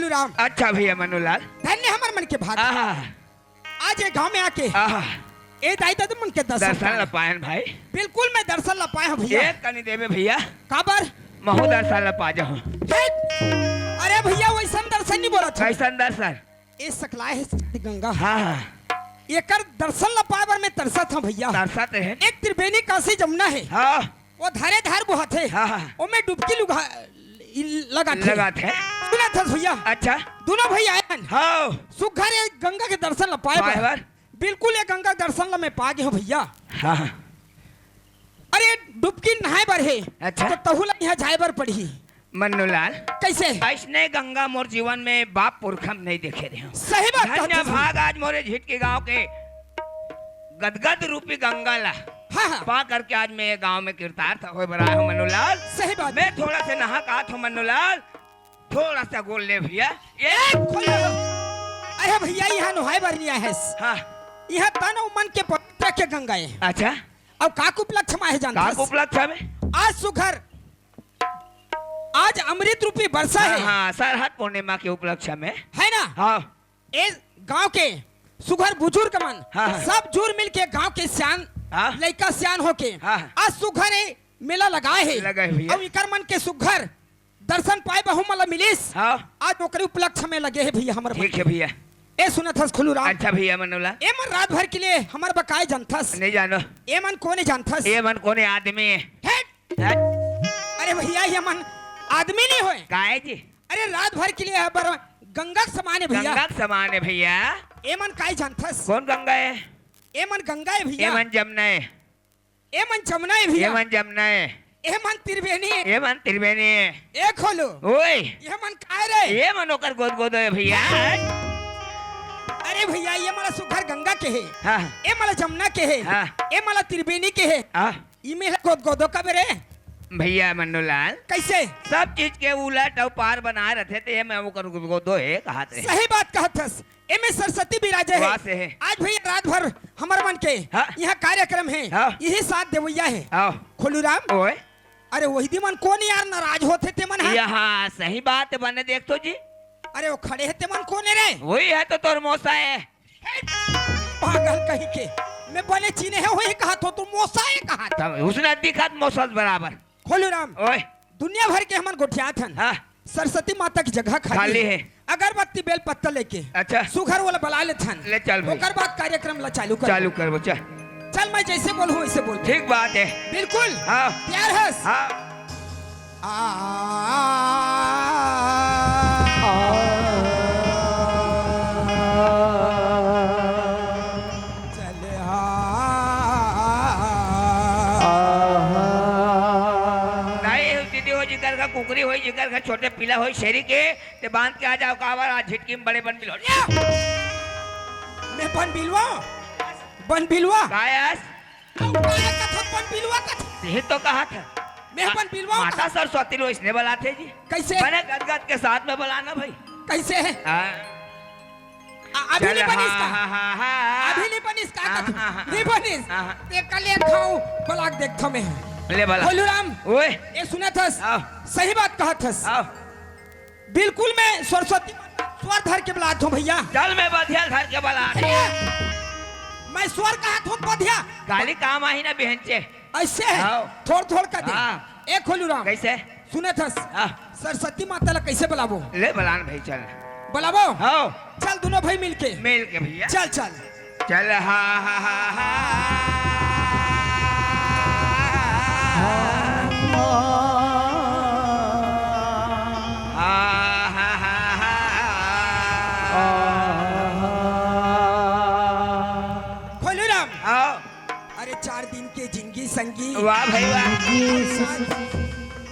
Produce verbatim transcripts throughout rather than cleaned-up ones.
राम। अच्छा भैया मन्नूलाल। धन्य हमर मन के भाग। आहा। आज ये गांव में आके आहा। ए दाई ददा मन के दर्शन दर्शन पाए। ला पायन भाई। बिल्कुल मैं दर्शन ला पाए हूँ भैया। एक कनी देवे भैया। काबर? महू दर्शन ला पा जाहूँ। हे! अरे भैया वैसन दर्शन नहीं बोलत हूँ। कैसन दर्शन? ए सकलाय हे शक्ति गंगा। हाँ, हाँ। एकर दर्शन ला पाए बर मैं तरसत हूँ भैया। तरसत हे। एक त्रिवेणी काशी जमुना हे। हाँ। वो धारे धार बोहत हे। हाँ, हाँ। ओमे डुबकी लुगा-, लगात हे। लगात हे। सुनत हस भैया? अच्छा। दोनों भाई आए हन। हाँ। सुघर ये गंगा के दर्शन ला पाए बर। पाए बर। बिल्कुल ये गंगा दर्शन ला मैं पा गे हूँ भैया। हाँ, हाँ। अरे डुबकी नहाए बर हे। अच्छा। तो तहू ला यहाँ जाए बर पड़ही। मन्नूलाल। कैसे? अइसने गंगा मोर जीवन में बाप पुरखा म नहीं देखे रहे हूँ। सही बात धन्य कहत हस। भाग आज मोरे झिटकी गांव के गदगद रूपी गंगा ला हाँ, हाँ। पा करके आज मैं ये गांव में कृतार्थ होए बर आए हूँ मन्नूलाल। सही बात। मैं थोड़ा से नहा के आत हूँ मन्नूलाल, थोड़ा सा गोल ले भैया। ये ए, खोलो। अरे भैया यहाँ नहाए बर नहीं आए हस। हाँ। यहाँ तन अउ मन के पवित्र के गंगा हे। अच्छा। अब का उपलक्ष्य में हे जानत हस? का उपलक्ष्य में? आज सुघर आज अमृत रूपी वर्षा हाँ, हे। हाँ, सरहद पूर्णिमा के उपलक्ष्य में। हे ना? हाँ। ए गांव के सुघर बुजुर्ग मन, हाँ, हाँ। सब जुर मिल के गांव के सियान, हाँ। लइका सियान होके, हाँ। आज सुघर ए मेला लगाए हे। लगाए भैया। अउ इकर मन के सुघर दर्शन पाए बर हमला मिलिस। हाँ। आज ओकरे उपलक्ष्य में लगे हे भैया हमर मन। ठीक हे भैया। ए सुनत हस खुलू राम। अच्छा भैया मन्नूलाल। ए मन रात भर के लिए हमर बकाए जानत हस। नहीं जानो। ए मन कोने जानत हस? ए मन कोने आदमी हे। हे। हट। अरे भैया, ये मन आदमी नहीं होय। काहे जी? अरे रात भर के लिए यहाँ पर गंगा के समान हे भैया। गंगा के समान हे भैया। ए मन काई जानथस? कौन गंगा हे? ए मन गंगा हे भैया। ए मन जमुना हे। ए मन जमुना हे भैया। ए मन जमुना हे। ए मन त्रिवेणी हे। ए मन त्रिवेणी हे। ए खोलू। ओए। ए मन काय रे? ए मन ओकर गोद गोद हे भैया। अरे भैया, ए मन सुघर गंगा के हे। हाँ। ए मन जमुना के हे। हाँ। ए मन त्रिवेणी के हे। हाँ। ई मेला गोद गोदो कबे रे? भैया मन्नूलाल, कैसे? सब चीज के उलट अउ पार बनाए रथे, ते एमे ओकर गोदो हे, कहत रहे। सही बात कहत हस। एमे सरस्वती विराजे हे। वाह से हे। आज भैया रात भर हमर मन के हाँ। यहाँ कार्यक्रम हे, हाँ। यही साथ देवैया हे। हाँ। खोलू राम। ओए। अरे वही दी मन कोन यार नाराज होथे ते मन हा? यहाँ सही बात बने देख तो जी। अरे वो खड़े हे ते मन कोन हे रे? वही हे तो तोर मौसा हे। पागल कहीं के, मैं बने चीन्हे हों, वही कहत हों, तू मौसा हे कहत। तब उसने दिखत मौसा बराबर। खोलू राम, ओए। दुनिया भर के हमन गोठियात हन। हाँ। सरस्वती माता के जगह खाली खाली हे। हे। अगरबत्ती बेल पत्ता लेके अच्छा। सुघर वाला बला लेथन। ले चल भाई। ओकर बाद कार्यक्रम ला चालू कर। चालू करबो, चल। चल, मैं जैसे बोलूं वैसे बोल। ठीक बात हे। बिल्कुल। हाँ। तैयार हस? हाँ। आ, आ, आ, चल, आ, आ, आ, नहीं, दीदी हो जिकर का कुकरी होई, जिकर का छोटे पीला होई, शेरी के, ते बांध के आ जाओ, काबर आज झिटकी में बड़े बन बिलो। या! मैं बन बिलवा? बन बिलवा? काय आस? अउ काय कथो बन बिलवा कथो? यही तो कहा था। मैं बन बिलवा माता कहा? सरस्वती लो इसने बलाथे जी। कैसे? बने गदगद के साथ में बलाना भाई। कैसे? हाँ। आ, अभी चल, नहीं बनिस का? हाँ, हाँ, हाँ, हाँ। अभी नहीं बनिस का? हाँ, कथो? हाँ, हाँ, नहीं हाँ। बनिस। हाँ, हाँ। ते कल एक खाऊं, बलाक देखथो मैं। ले बला। खोलू राम। ओए। ए सुनत हस? हाँ। सही बात कहत हस। हाँ। बिल्कुल मैं सरस्वती माता स्वर धर के बलात हों भैया। चल मैं बधिया धर के बलात हों। मैं स्वर कहत हों बधिया। काली काम आही ना बिहनचे। ऐसे हे? हाँ। थोड़ थोड़ कर दे। हाँ। ए खोलू राम। कैसे? सुनत हस? हाँ। सरस्वती माता ला कैसे बलाबो? ले बलान भाई चल। बलाबो? हाँ। चल दोनों भाई मिलके। मिलके भैया। चल चल। चल हा हा हा हा। हा हा हा हा। खोलू राम। आओ। अरे चार दिन के जिंदगी संगी। वाह भाई वाह।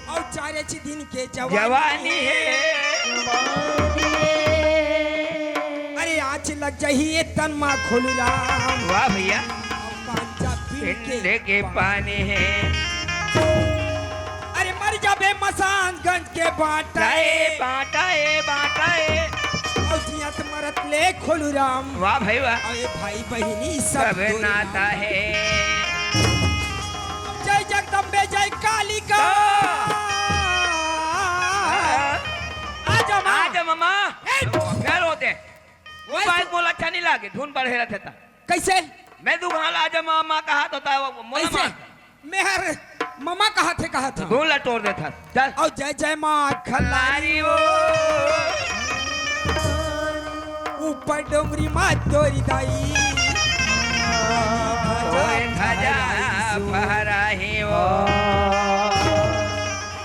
अउ चार दिन के जवानी जवानी हे। अरे आँच लग जाही ए तन मा खोलू राम। वाह भैया। अउ पांचा पिंड के पिंड के पानी हे। अरे मर जाबे मसानगंज के बांटा ए। बांटा ए, बांटा ए। अउ जियत मरत ले खोलू राम। वाह भाई वाह। अरे भाई बहिनी सब सब तोर नाता नाम। हे। जय जगदम्बे, जय कालिका। हाँ। आजा माँ। आजा मामा। ए, आगे धुन बढ़े रहथे त। कइसे? मैं दू घांव ला जमा मा कहा तो ता मोला ऐसे मार। मैं हर ममा कहा थे, कहा था। धुन ला तोड़ देथा। चल। अउ जय जय माँ खल्लारी ओ। ऊपर डोंगरी माँ तोरी दाई। ओए खजा फहराही ओ।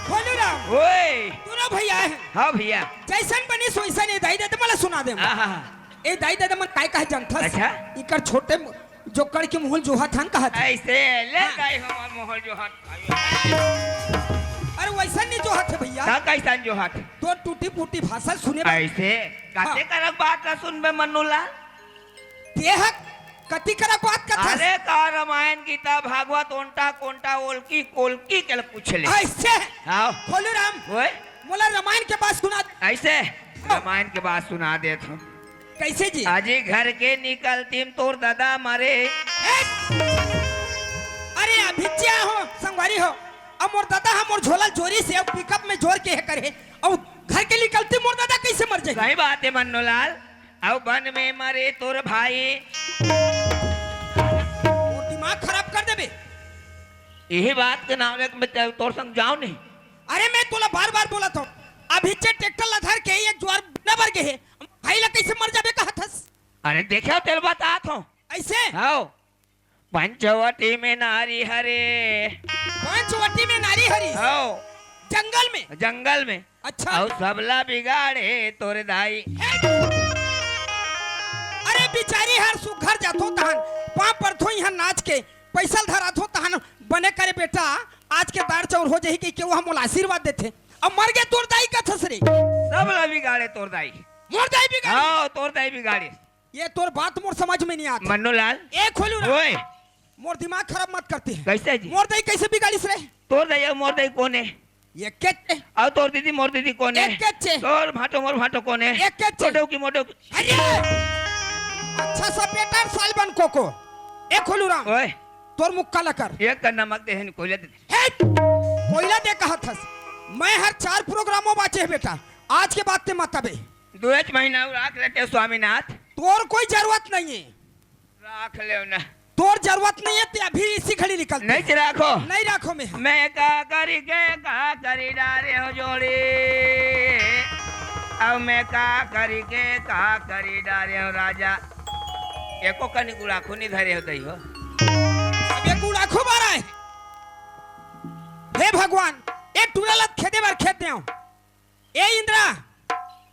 भोलू राम। ओए। दोनों भैया हैं। हाँ भैया। जइसन बनिस वइसन ए दाई ददा मन ला सुना दे। आहा। ए दाई ददा मन काय कहे जानथस? अच्छा। इकर छोटे मु-, जोकड़ के मुँह ल जोहत हन कहत हे। अइसे, ले हाँ। दाई हमर मुँह ल जोहत। अरे वइसन नइ जोहत हे भैया। त कइसन जोहत? तोर टूटी फूटी भाषा सुने बर। अइसे, हाँ। कते करक बात ला सुनबे मन्नू लाल? तेह कति करक बात कथस? अरे का रामायण, गीता, भागवत, ओंटा, कोंटा, ओलकी, कोलकी के ल पूछ ले। अइसे? हाँ। भोलू राम, ओए? मोला रामायण के बात सुना। अइसे? हाँ। रामायण के बात सुना देत हँव। कइसे जी? अजी घर के निकलतिम तोर ददा मरे। ए! अरे अभिच्चे हो, संगवारी हो। अब मोर ददा ह मोर झोला ल जोरिस हे, अब पिकअप में जोर के हे करे। अब घर के निकलतिम मोर ददा कइसे मर जाही? सही बात हे मन्नू लाल। अउ बन में मरे तोर भाई। मोर दिमाग खराब कर देबे। इही बात के नाम लेके मैं ते-, तोर संग जाँव नहीं। अरे मैं तोला बार-बार बोलत हँव। अभिच्चे ट्रैक्टर ला धर के एक जुवार बने बर गे हे। भाई ला कइसे मर जाबे कहत हस? अरे देखे तेला बतात हँव। अइसे? हव। पंचवटी में नारी हरे। पंचवटी में नारी हरे? हव। जंगल में? जंगल में। अच्छा। अउ सबला बिगाड़े तोर दाई। हे! अरे बिचारी हर सुघर जाथों तहन, पाँव परथों इहाँ नाच के, पइसा ल धराथों तहन, बने करे बेटा, आज के दार चाउर हो जाही कहिके ओह मोला आशीर्वाद देथे। अब मर गे तोर दाई कथस रे। सबला बिगाड़े तोर दाई। मोर दाई बिगाड़े? हाँ, तोर दाई बिगाड़े। ये तोर बात मोर समझ में नइ आत। मन्नू लाल। ए खोलू ना। ओए। मोर दिमाग खराब मत करते हैं। कइसे जी? मोर दाई कइसे बिगाड़िस रे? तोर दाई अउ मोर दाई कोन हे? एकेच हे। अउ तोर दीदी मोर दीदी कोन हे? एकेच हे। तोर भांटो मोर भांटो कोन हे? एकेच हे। तोर डौकी मोर डौकी। अरे! अच्छा सा बेटा साल बन कोको। ए खोलू राम। ओए। तोर मुक्का लकर। एक का नमक दे हे, कोयला दे दे। हे! कोयला दे कहत हस। मैं हर चार प्रोग्रामों बाँचे हे बेटा। आज के बाद ते मत आबे। दू एक महीना अउ राख लेते स्वामीनाथ। तोर कोई जरूरत नइ हे। राख लेव ना। तोर जरूरत नइ हे, ते अभी इसी घड़ी निकल। नइ ते राखों। नइ राखों मैं। मैं का करी के का करी डारे हँव जोड़ी। अब मैं का करी के का करी डारे हँव राजा। एको कनी गुड़ाखू नइ धरे हँव दई हो। अब ये गुड़ाखू मारा हे। हे भगवान, ए टूरा ला खेदे बर खेद देव। ए इंद्रा,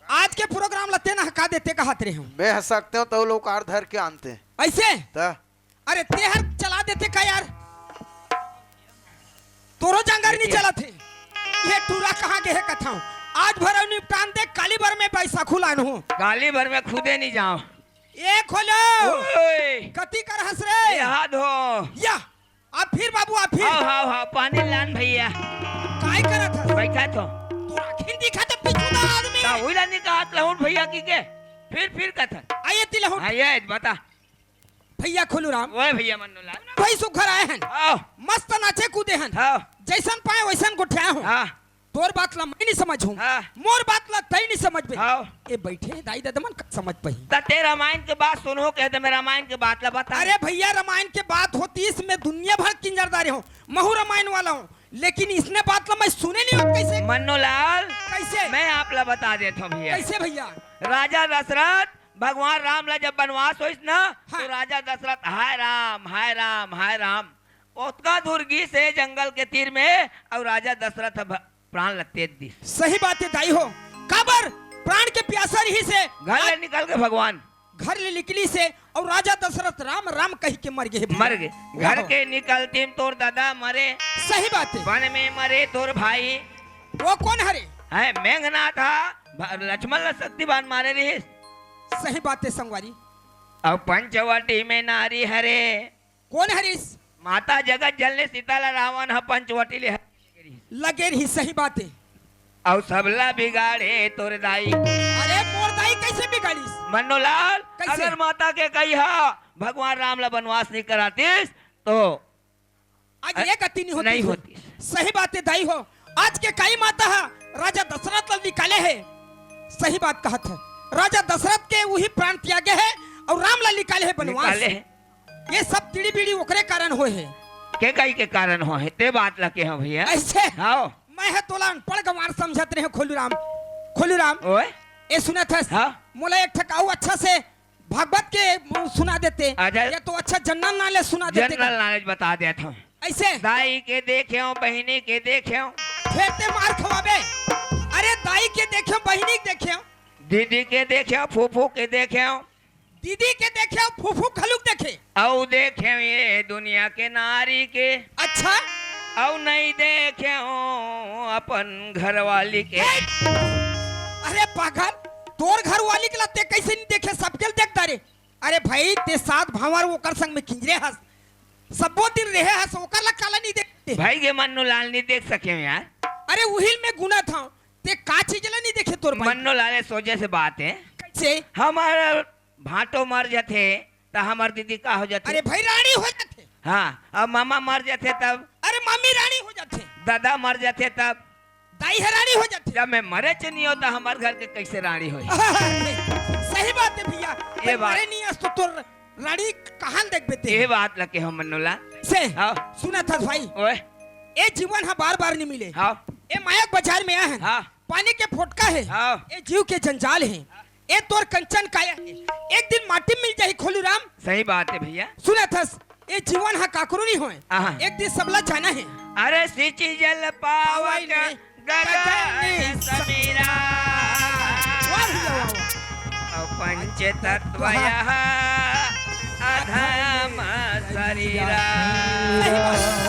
आज के प्रोग्राम ला तें हका देते कहत रहे हँव। मैं हँस सकते हँव तो लोग कार धर के आनते। अइसे? त? अरे तेहर चला देते का यार? तोरो जंगर नइ चलत हे। ये टूरा कहाँ गे हे कथँव? आज भर अउ निपटान दे, काली भर में बैसाखू लानहूँ। काली भर में खुदे नइ जाँव। ए खोलो। ओए। कति कर हँस रे? ये हाथ हो। या। अब फिर बाबू, अब फिर। हाव, हाव, हाव, पानी लान भैया। काय करत हस? बइठा थो। तोर आँखी नइ दिखत हे पिछू दा आदमी। त उइला नइ कहत लहुट भैया कहिके। फिर, फिर कथन। आइए ती लहुट। आइए, बता। भैया खोलू राम। ओए भैया मन्नू लाल। भाई सुघर आए हन। हाव। मस्त नाचे कूदे हन। हाव। जइसन पाएँव वइसन गोठियाए हँव। हाँ। तोर बात ला मैं नइ समझहूँ। हाँ। मोर बात ला तैं नइ समझबे। हाँ। ए बइठे दाई ददा मन का समझ पाही। त तें रामायण के बात सुनहूँ कहे त मैं रामायण के बात ला बता। अरे भैया, रामायण के बात होतिस, मैं दुनिया भर किंजरदारे हँव, महूँ रामायण वाला हँव, लेकिन इसने बात ला मैं सुने नइ हँव कइसे? मन्नू लाल, कइसे? मैं आप ला बता देत हँव भैया। कइसे भैया? राजा दशरथ भगवान राम ला जब बनवास होइस ना, हाँ। त राजा दशरथ हाय राम, हाय राम, हाय राम, ओतका दूर गिस हे जंगल के तीर में, अउ राजा दशरथ ह भ-, प्राण ल तेज दिस। सही बात हे दाई हो, काबर प्राण के प्यासा रहिस हे। घर ले निकल के भगवान। घर ले निकलिस हे, अउ राजा दशरथ राम राम कहिके मर गे हे भैया। मर गे। घर के निकलतिम तोर ददा मरे। सही बात हे। बन में मरे तोर भाई। वो कोन हरे? हे मेघनाथ हा, भ-, लक्ष्मण ल शक्ति बाण मारे रहिस। सही बात हे संगवारी। अउ पंचवटी में नारी हरे। कोन हरिस? माता जगत जननी सीता ला रावण ह पंचवटी ले हर लगे रहिस, सही बात हे। अउ सबला बिगाड़े तोर दाई। अरे मोर दाई कइसे बिगाड़िस? मन्नू लाल, कइसे? अगर माता के कई हा भगवान राम ला बनवास नइ करातिस तो आज अ-, ये गति नइ होतिस। नइ होतिस। सही बात हे दाई हो, आज के कई माता हा राजा दशरथ ला निकाले हे। सही बात कहत हे, राजा दशरथ के उही प्राण त्यागे हे, अउ राम ला निकाले हे बनवास। निकाले हे। ये सब तिड़ी बीड़ी ओकरे कारण होय हे। के काई के कारण होय हे, ते बात ला केहेंव भइया। अइसे? हाँ। मैं ह तोला अनपढ़ गंवार समझत रहेंव खोलू राम। खोलू राम। ओए? ए सुनत हस? हाँ। मोला एक ठक अउ अच्छा से भागवत के सुना देते। अच्छा। ये तो अच्छा general knowledge सुना देते। General knowledge बता देत हंव। अइसे? दाई के देखेंव, बहिनी के देखेंव। फेर ते मार खवाबे। अरे दाई के देखेंव, बहिनी के देखेंव। दीदी के देखेंव, फूफू के देखेंव। दीदी के देखेंव, फूफू घलुक देखेंव। अउ देखेंव ये दुनिया के नारी के। अच्छा। अउ नइ देखेंव अपन घरवाली के। ए! अरे पागल, तोर घरवाली के ला ते कइसे नइ देखे, सबके ल देखत रे। अरे भाई, ते सात भांवर ओकर संग में किंजरे हस, सब्बो दिन रहे हस, ओकर ला काला नइ देखते? भाई के मन्नू लाल नइ देख सकेंव यार। अरे उही ल मैं गुनत हंव, ते का चीज ला नइ देखे तोर भाई? मन्नू लाल ए सोझे से बात हे। कइसे? हमर भांटो मर जथे, त हमर दीदी का हो जथे? अरे भाई, रानी हो जथे। हाँ, अब मामा मर जथे तब? अरे मामी रानी हो जथे। दादा मर जथे तब? दाई ह रानी हो जथे। जब मैं मरेच नइ हों, त हमर घर के कइसे रानी होही? अरे, सही बात हे भइया। ये मैं बात। मरे नइ हंव त तोर रानी कहाँ देखबे ते? ये बात ला केहेंव मन्नू लाल। से, हाँ। सुनत हस भाई। ओए। ए जीवन ह बार-बार नइ मिले। हाँ। ए माया के बाजार में आए हन। हाँ। पानी के फोटका हे। हाँ। ए जीव के जंजाल हे। ए तोर कंचन काया हे, एक दिन माटी मिल जाही खोलू राम। सही बात हे भइया। सुनत हस, ए जीवन ह काकरो नइ होय, आहा। एक दिन सबला जाना हे। अरे सिंचि जल पावक पावन गगन गगन समीरा। समीरा। वाह भइया, वाह, वाह। अउ पंच तत्व वाह। यह अधम शरीरा। सही बात।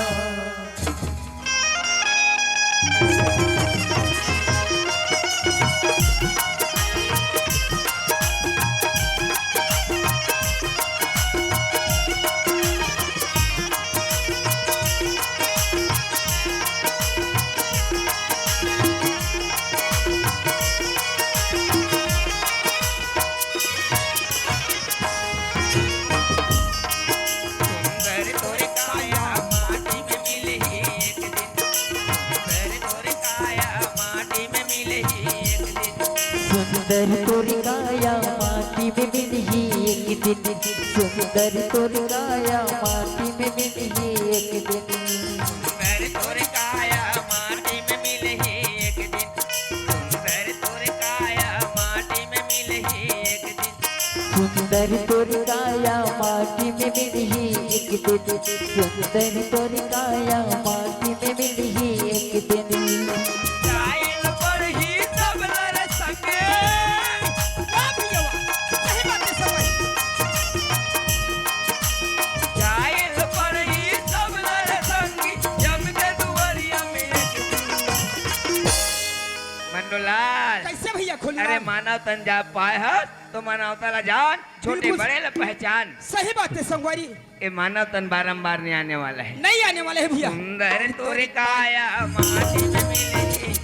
सुंदर तोर काया माटी में मिलही एक दिन। सुंदर तोर काया माटी में मिलही एक दिन। सुंदर तोर काया माटी में मिलही एक दिन। सुंदर तोर काया माटी में मिलही एक दिन। सुंदर तोर काया माटी में मिलही एक दिन। सुंदर तोर काया माटी में मिलही एक दिन। सुंदर तोर काया माटी में मिलही एक दिन। सुंदर तोर काया माटी में मिलही एक दिन। जाए ल पड़ही सबला रे संगे। वाह भइया वाह, सही बात हे, सही। जाए ल पड़ही सबला रे संगी, यम के दुआरिया में एक दिन। मन्नू लाल। कइसे भइया खोलू राम? अरे मानव तन जब पाए हस, त मानवता ला जान, छोटे बिल्कुल। बड़े ला पहचान। सही बात हे संगवारी। ए मानव तन बारंबार नइ आने वाला हे। नइ आने वाला हे भइया। सुंदर तोर काया माटी में मिलही।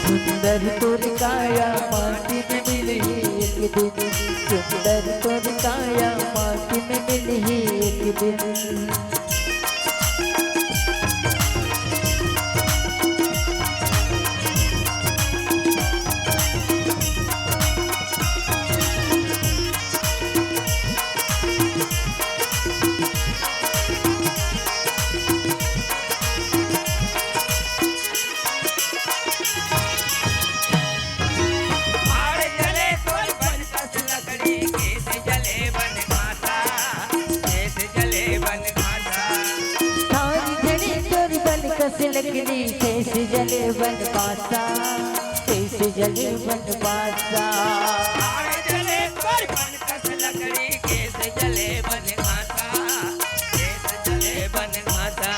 सुंदर तोर काया माटी में मिलही एक दिन। सुंदर तोर काया माटी में मिलही एक दिन। भाड़ जले तोर बन कस लकड़ी, केस जले बन घासा, केस जले बन घासा। भाड़ जले तोर बन कस लकड़ी, केस जले बन घासा, केस जले बन घासा। भाड़ जले तोर बन कस लकड़ी, केस जले बन घासा, केस जले बन घासा।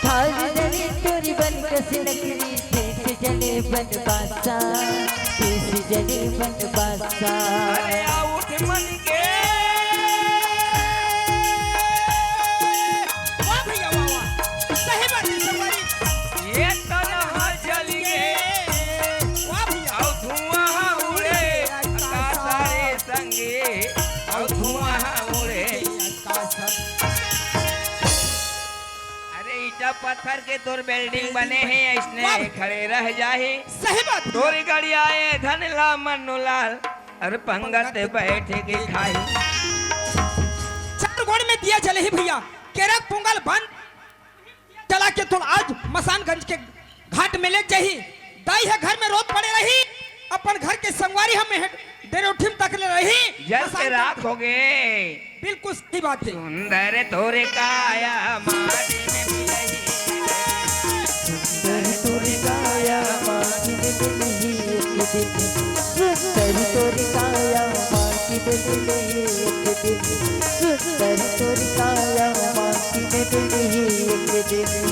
भाड़ जले तोर बन कस लकड़ी, केस जले बन घासा, केस जले बन घासा। अरे आउट मन के। वाह भइया, वाह, वाह। सही बात हे, संगवारी। ये तनहा जल गे। वाह भइया। अउ धुआं हा उड़े आकाश रे संगी, अउ धुआं हा उड़े आकाश। अरे ईटा पत्थर के तोर building बने हे, अइसने वाह। खड़े रह जाही। सही बात। तोर गड़िया ए धन ला मन्नू लाल। अरे पंगत बैठ के खाई। चार गोड़ में दिया जलही भैया, केरा पोंगल बन जला के तोला आज मसानगंज के घाट में ले जाही। दाई ह घर में रोत पड़े रही, अपन घर के संगवारी हम डेरोठिम तक ले रही। जल के मसानगंज राख हो गे। बिल्कुल सही बात हे। सुंदर तोर काया माटी में मिलही। सुंदर तोर काया माटी में मिलही एक दिन। सुंदर तोर काया माटी में मिलही एक दिन। सुंदर तोर काया माटी में मिलही एक दिन।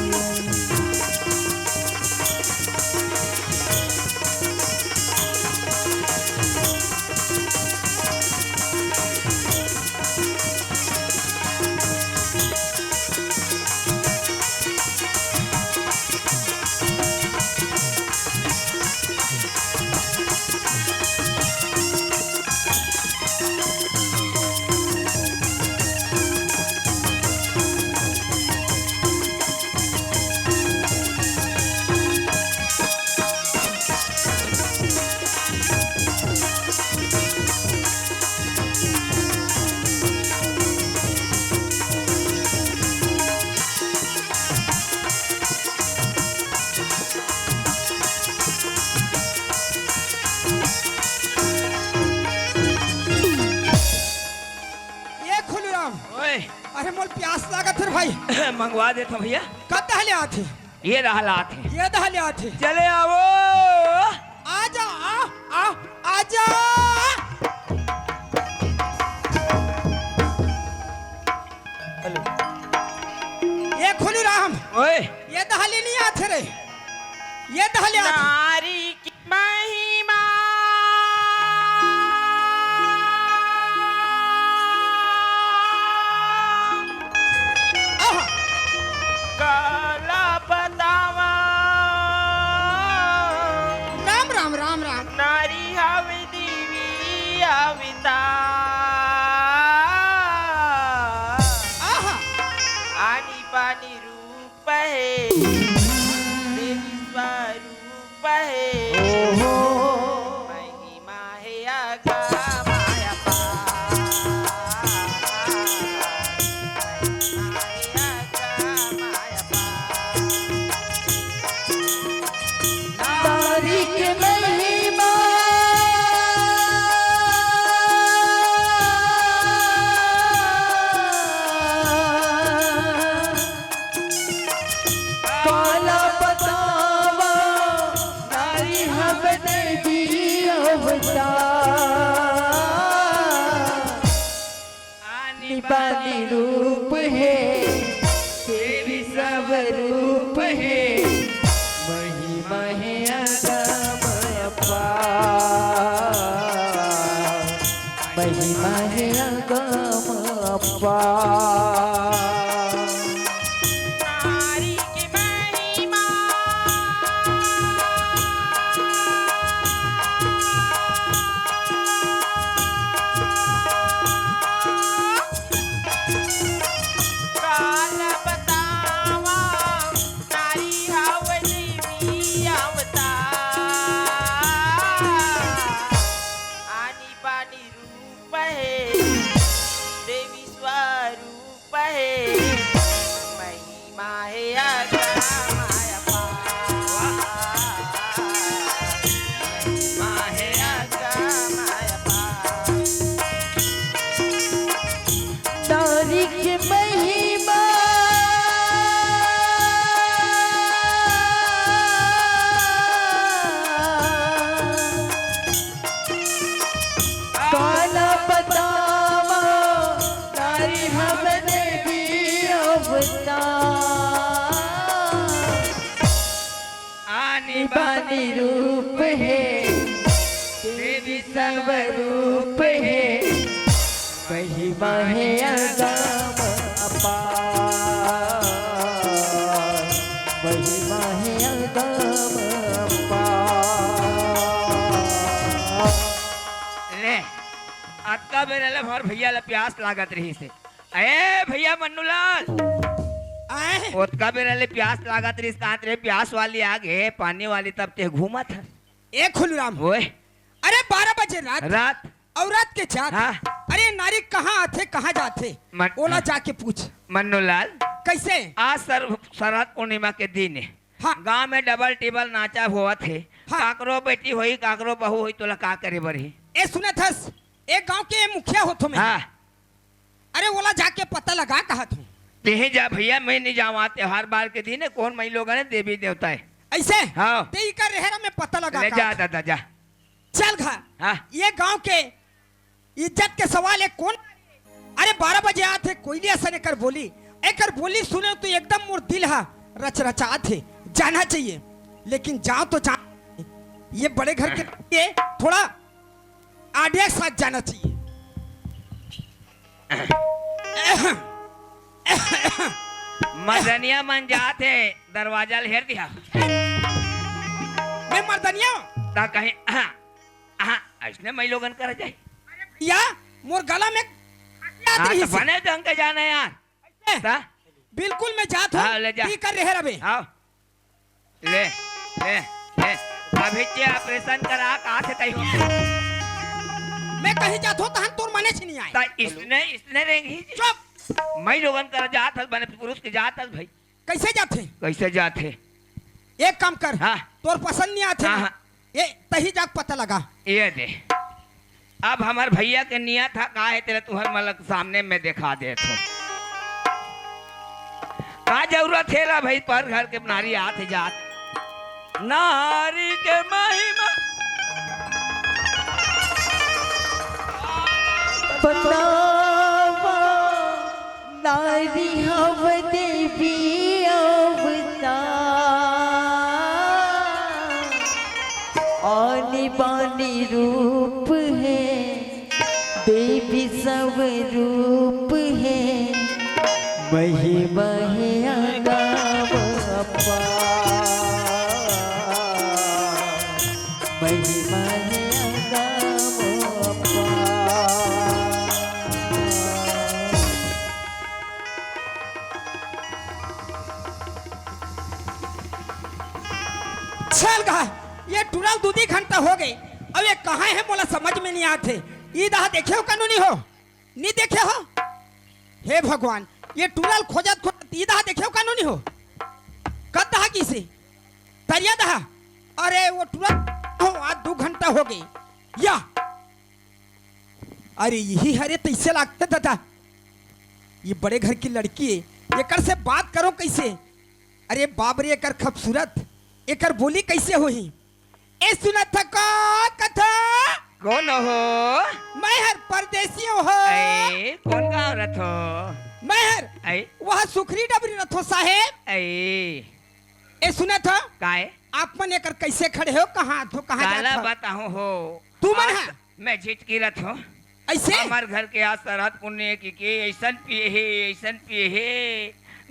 ए खुलूराम। ओए। अरे मोला प्यास लागत हे रे भाई। मंगवा देथंव भैया। कब तक ले आथे? ये दहा ले आथे। ये दहा ले आथे। चले आवो। आजा, आ, आ, आजा। हेलो। ए खुलूराम। ओए। ये दहा ले नइ आथे रे। ये दहा ले आथे। नारी की महिमा। आहा। काला बतावा। राम, राम, राम, राम। नारी हवे देवी अवतार। आहा। आनी बानी रूप हे, देवी स्वरूप हे। ओहो। महिमा हे अगम अपार। महिमा हे अगम अपार। नारी के महिमा। काला बतावा, नारी हवे देवी अवतार। आनी बानी रूप हे, देवी स्वरूप हे, महिमा हे अगम अपार। महिमा हे अगम अपार। नारी के महिमा। काला बतावा, नारी हवे देवी अवतार। आनी बानी रूप हे, देवी स्वरूप हे, महिमा हे अगम अपार। महिमा हे अगम अपार। नारी के महिमा। काला बतावा, नारी हवे देवी अवतार। आनी बानी रूप हे, देवी स्वरूप हे, महिमा हे अगम अपार, महिमा हे अगम अपार। ले, अतका बेरा ले हमर भैया ल प्यास लागत रहिस हे। ए भैया मन्नूलाल, आए? ओतका बेरा ले प्यास लागत रहिस, कहत रहे, "प्यास वाली आ गे, पानी वाली, तब ते घूमत हस।" ए खुलूराम। ओए। अरे बारह बजे रात। रात। औरत के जात। हाँ। अरे नारी कहाँ आथे, कहाँ जाथे? मन-, ओला हाँ। जाके पूछ। मन्नूलाल। कइसे? आज सर-, सरहद पूर्णिमा के दिन हे। हाँ। गांव में डबल टिबल नाचा होवत हे। हाँ। काकरो बेटी होही, काकरो बहू होही, तोला का करे बर हे? ए सुनत हस, ए गांव के मुखिया होथों मैं। हाँ। अरे ओला जाके पता लगा कहत हूँ। तेही जा भइया, मैं नइ जावँव, त्योहार बार के दिन हे, कोन मइलोगन हे, देवी देवता हे। अइसे? हाँ। तेही कर रेहे रा, मैं पता लगा ले कहत जा हूँ। दादा, जा। चल घर। हाँ। ये गांव के इज्जत के सवाल हे, कोन? अरे बारह बजे आत हे, कोई नइ असन एकर बोली, एकर बोली सुने तो एकदम मोर दिल हा रचरचात हे, जाना चाहिए, लेकिन जाँव तो जाँव, ये बड़े घर के लिए थोड़ा आइडिया के साथ जाना चाहिए। मर्दनिया मन जात हे, दरवाजा ल हेर दिहा। मैं मर्दनिया? त कहीं, हाँ, हाँ, अइसने मइलोगन करा जाही। या, मोर गला में खसियात हाँ, त रहिस हे। बने ढंग के जाना यार। ए, त? बिल्कुल मैं जात हूँ। हाँ, ले जा। ठीक कर रेहे रबे। हाँ। ले, ले, ले। अभी के ऑपरेशन करा, कहाँ से तैं हो? मैं कहीं जात हूँ, तहन तोर मने से नइ आय। त इसने, इसने रेंगी। चुप। मइलोगन करा जात हस, बने पुरुष के जात हस भाई। कइसे जाथे? कइसे जाथे? एक काम कर, हाँ। तोर पसंद नइ आथे हाँ, ना? हाँ। ए, तहीं जाके पता लगा। ये दे। अब हमर भइया के नियत हा का हे, तेला तुँहर मन ला सामने में देखा देत हूँ। का जरूरत हे ला भाई, पर घर के नारी आत हे जात। नारी के महिमा। बतावा नारी हव देवी अवतार, आनी बानी रूप हे देवी स्वरूप हे, महिमा हे अगम अपार, महिमा हे अगम अपार। चल गा, ये टुरा ल दू दी घंटा हो गे, अब ये कहाँ हे मोला समझ में नइ आथे। इही दहा देखे हो कानूनी हो, नइ देखे हो? हे भगवान, ये टुरा ल खोजत खोजत इही दहा देखे हो कानूनी हो? कत दहा किसे? तरिया दहा। अरे वो टुरा हो, आज दू घंटा हो गे। या अरे इही हरे तइसे लागथे दादा, ये बड़े घर की लड़की हे, एकर से बात करो कइसे? अरे बाप रे, एकर खूबसूरत, एकर बोली कइसे होही? ए सुनत हव का कथा? कोन हो? मैं हर परदेसी हो। ए, कोन गाँव रथो? मैं हर ए? वह सुखरी डबरी रथो साहेब। ए? ए सुनत हव? काय? आप मन एकर कइसे खड़े हो? कहाँ आथो? कहाँ काला जाथो? बताहूँ हो? तू मन आज हा? मैं झिटकी रथो। अइसे? हमर घर के आज सरहद पुन्नी हे कि, कि अइसन पिए हे, अइसन पिए हे,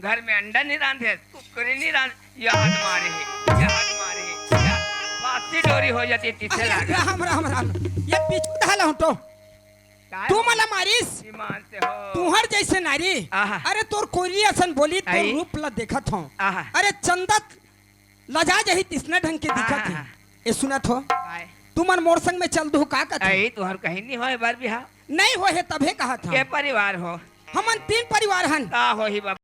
घर में अंडा नइ रांधे, कुकरी नइ रांधे, ये हाथ मारे हे, ये हाथ मारे हे, ये बासी डोरी हो जाती, तीसे अरे, लागा। राम, राम, राम। ये पीछू धाला हूँ तो। काय तू हो? मला मारिस? ईमान से हो। तुँहर जइसे नारी। आहा। अरे, तोर कोइली असन बोली, तोर आई। रूप ला देखत हूँ। आहा। अरे, चंदा लजा जाही तइसने ढंग के दिखत हे। हाँ। ए सुनत हो? काय? तुमन मोर संग में चल दू का कथे? अई, तुँहर कहीं नइ होय बर बिहाव। नइ होय हे तभे कहत हँव। के परिवार हो? हमन तीन परिवार हन। का होही बाबा?